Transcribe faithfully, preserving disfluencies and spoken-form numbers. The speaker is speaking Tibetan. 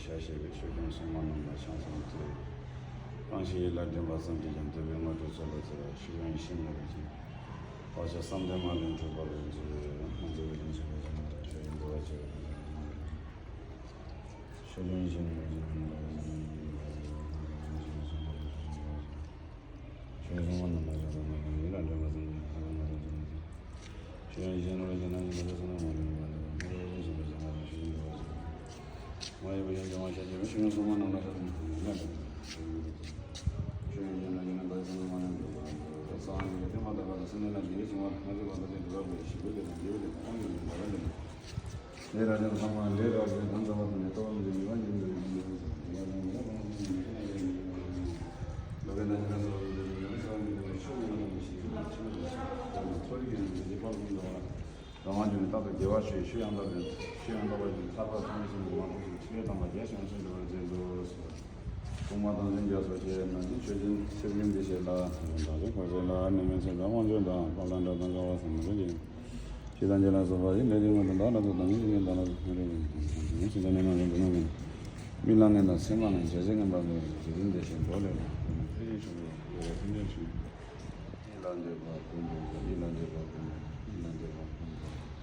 ཞལ་བཞེས་པའི་ཆོས་སྐྱོང་སྲུང་མ་རྣམས་ལ་ཕྱག་འཚལ་ལོ། རང་གཞན་ཡིད་ལ་འདྲེན་པ་ཙམ་གྱིས་ཀྱང་འདོད་པའི་དངོས་གྲུབ་སྩོལ་བར་མཛད་པ་ཤེས་ཡོན་ཡེ་ཤེས་ནོར་བུ་ཅན། བག་ཆགས་བསམ་གཏན་མ་ལུས་འགྲུབ་པར་མཛད། མ་འཛད་པའི་ལན་ཆགས་པ་ཅན་ལ་ཆོས་ཡིན་འདུལ་བར་བྱེད་པ་དང་། ཆོས་ལྡན་གཞན་ལ་གཞན་ལ་གཞན་ལ་གཞན་ལ་གཞན་ལ་གཞན་ལ་གཞན་ལ་གཞན་ལ། ཆོས་སྲུང་མ་རྣམས་ལ་ཕྱག་འཚལ་ལོ། ཡིད་ལ་འདྲེན་པ་ཙམ་གྱིས་ཀྱང་ཆོས་སྐྱོང་སྲུང་མ་རྣམས་ལ་ཕྱག་འཚལ་ལོ། ཆོས་ཡོན་གཞན་ལ་གཞན་ལ་གཞན་ལ་ཕྱག་འཚལ་ལོ། མ་ལུས་པ་ཅན་ལ་ཕྱག་འཚལ་ལོ། ཆོས་ཡིན་འདུལ་བར་བྱེད་པ་དང་། མ་ཡིན་པ་ཡང་འབྱུང་བ་ཤ་ཆེ་བའི་ཆོས་སྲུང་མ་རྣམས་ལ་ཕྱག་འཚལ་ལོ། ཡིད་ལ་འདྲེན་པ་ཅན་ལ་ཕྱག་འཚལ་ལོ། ཆོས་ཡོན་གཞན་ལ་གཞན་ལ་ཕྱག་འཚལ་ལོ། མ་ལུས་པ་ཅན་ལ་ཕྱག་འཚལ་ལོ། ཐེག་པ་དག་པ་དང་སེམས་ལྡན་ལ་འདི་ཡིས་བྱུང་བ་ལྔ་བཅུ་ང་བརྒྱད་དེ་འགྲོ་བ་པོའི་ཞི་རྒོལ་དེ་དང་འཇིགས་པ་དེ་དང་ཀུན་གྱི་ནི་འདོད་པ་འདི་ལ། ལས་རབ་འབྱམས་ཚང་མ་ལས་རབ་འབྱམས་དང་འདྲ་བ་དང་ནི་ལྟ་བ་མི་འདྲ་བ་ཉིད་ཀྱི་ཡིན་པ་ཉིད་ཀྱི་ཡིན་པ་ཉིད་ཀྱི་ཡིན་པ། རང་དབང་བྱུང་ནས་རྟག་ཏུ་དགེ་བ་ཆོས་ཆོས་ཡང་དག་པའི་ཆོས་ཡང་དག་པ་ཆོས་ཡང་དག་པ་ཆོས་ཐར་པ་ཐམས་ཅད་ཀྱི་ངང་ཚུལ་གྱི་ཆོས་དམ་པ་རྒྱ་ཆེན་པོ་ཆེན་པོ་འགྲུབ་པར་མཛད་དོ། ཐོག་མ་དང་ལྷན་རྒྱས་སོགས་ཀྱི་རྣམས་ཀྱི་ཆོས་ཅན། ཆོས་ཀུན་འདི་ཞེས་ལ་དང་ལེགས་པར་བཤད་ལ་གནས་མལ་ཚེ་དང་དབང་ཕྱུག་དང་དཔལ་ལྡན་འདྲ་དང་འགྲོ་བ་སེམས་མི་རིགས་ཀྱི། ཞེས་དང་རྗེ་ལ་སོགས་པ་ཡི་ལས་དེ་སྔོན་དུ་བདག་ལ་ཐུགས་དམ་ཉིད་ཀྱི་བདག་ལ་ཐུགས་ཀྱི་ལས་ཀྱི་དམ་ཉིད་ཀྱི་ལས་ཀྱི་དམ་ཉིད་ཀྱི་ལས་ཀྱི་དམ་ཉིད་ཀྱི་མི་ལ་ངན་དང་སེམས་ལ་ངན་བྱས་ཚེ་ངན་པ་ལས་ཀྱི་རྒྱུ་རིན་དེ་བཞིན་འགྲོ་ལས་ལ་ཐུགས་ནི་ཕན་ཡོན་ཆུང་བའི་ཡོད་པའི་ཕན་ཡོན་ཆུང་། ཡིད་ལ་འདོད་པ་ཀུན་ཏུ་ཡིད་ལ་འདོད་པ་ཀུན་ཏུ་ཡིད་ལ་འདོད་པ་ཀུན་ཏུ།